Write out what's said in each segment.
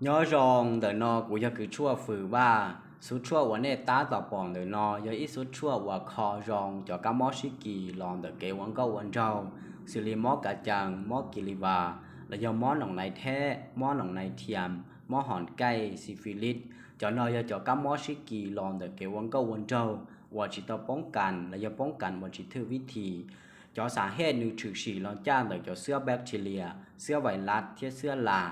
Nyob zoo, ntawm no kuv yog kws tshuaj Fws Vaj. Xuv tshuaj uas nej tab tom pom ntawm no yog ib xuv tshuaj uas kho zoo cov kab mob sib kis los ntawm kev ua nkauj ua nraug, xws li mob kav cees, mob kis li vas, los yog mob noom nais theb, mob noom nais thiam, mob hom kaij, syphilis. Cov no yog cov kab mob sib kis los ntawm kev ua nkauj ua nraug uas tsis tau poob kas los yog poob kas uas tsis thwj vib thi. Cov xas hej nws tshwm sim los caj ntawm cov xwab bacteria, xwab vais lav thiab xwab las.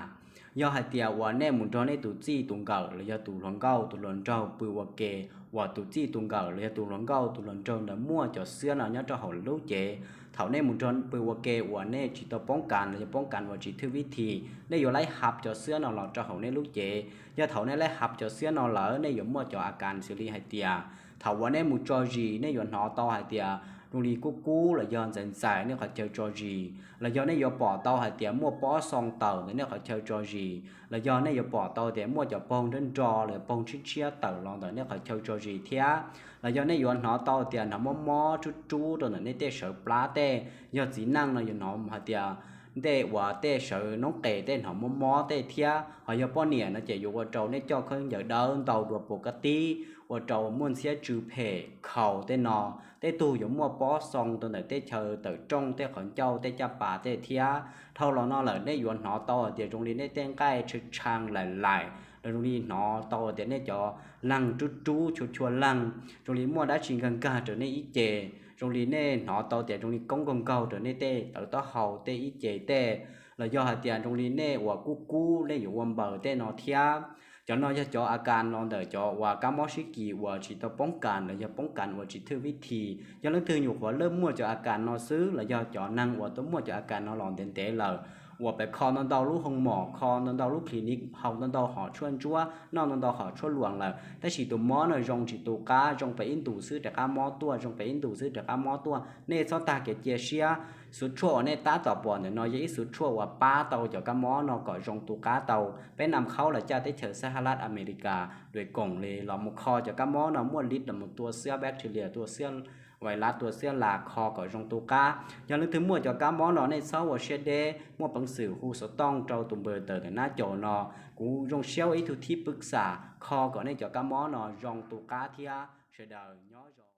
Yog hais tias uas nej mus nrog nej tus txij tus nkawm los yog tus hluas nkauj tus hluas nraug pw ua ke, uas tus txij tus nkawm los yog tus hluas nkauj tus hluas nraug ntawd muaj cov xwab no nyob rau hauv lub cev, thaum nej mus nrog pw ua ke uas nej tsis tau poob kas los yog poob kas uas tsis thwj vib thi, nej yuav laib hab cov xwab no los rau hauv nej lub cev. Yog thaum nej laib hab cov xwab no lawm, nej yuav muaj cov a kas xws li hais tias thaum uas nej mus tso zis, nej yuav hnov tau hais tias zoo li kub kub los yog ntxais ntxais nej qhov chaw tso zis, los yog nej yuav pom tau hais tias muaj pob xoo tawm ntawm nej qhov chaw tso zis, los yog nej yuav pom tau tias muaj cov poog nrov nro los yog poog tshiab tshiab tawm los ntawm nej qhov chaw tso zis thiab, los yog nej yuav hnov tau tias hnov mob mob rub rub rau ntawm nej tej sawv plab tej. Yog txiv neej no yuav hnov hais tias tej uas tej sawv noob qes tej hnov mob mob tej thiab. Ho yog poj niam no ces yuav ua rau nej coj khaub ncaws dawb ntau dua puas kab tib, ua rau muaj ntxhiab tsw phem khaus tej no. Tej tug yuav muaj pob xoo rau ntawm tej chaw tawm rooj tej qhov ncauj tej caj pas tej thiab. Dhau los no lawm nej yuav hnov tau hais tias zoo li nej tej nqaij tshee tshee laim laim, los zoo li hnov tau tias nej cov leeg rub rub chua chua leeg, zoo li muaj dab tsi nkag nkag rau nej ib ce, zoo li nej hnov tau tias zoo li koob nkaug nkaug rau nej tej tawv taub hau tej ib ce tej, los yog hais tias zoo li nej uas kub kub nej yuav ua npaws tej no thiab. Cov no yog cov a kas los ntawm cov uas kab mob sib kis uas tsis tau poob kas los yog poob kas uas tsis thwj vib thi. Yog leej twg nyuam qhuav lawb muaj cov a kas no xwb los yog cov neeg uas tau muaj cov a kas no los ntev ntev lawm, uas pem kho ntau ntau lub hoo mom, kho ntau ntau lub clinic, haus ntau ntau hom tshuaj ntsuab, noj ntau ntau hom tshuaj luas lawm, tab sis tus mob no zoo tsis tu qab, zoo pem ib ntus xwb rov qab mob tuaj, zoo pem ib ntus xwb rov qab mob tuaj, nej txhob tag kev cia siab. Xuv tshuaj uas nej tab tom pom ntawm no yog ib xuv tshuaj uas pab tau cov kab mob no kom zoo tu qab tau. Peb nam khaub los caj teb chaws Xab Hab Lab Amelikas dua koom li los mus kho cov kab mob no muaj lib los mus tua xwb bacteria, tua xwb vais lav, tua xwb las kho kom zoo tu qab. Yog leej twg muaj cov kab mob no nej txhob ua siab deb, muaj peev xwm hu xov tooj rau tus npawb tawm ntawm nab caum no. Kuv zoo siab ua ib tug thib pwv xam kho kom nej cov kab mob no zoo tu qab thiab. Sawv daws nyob zoo.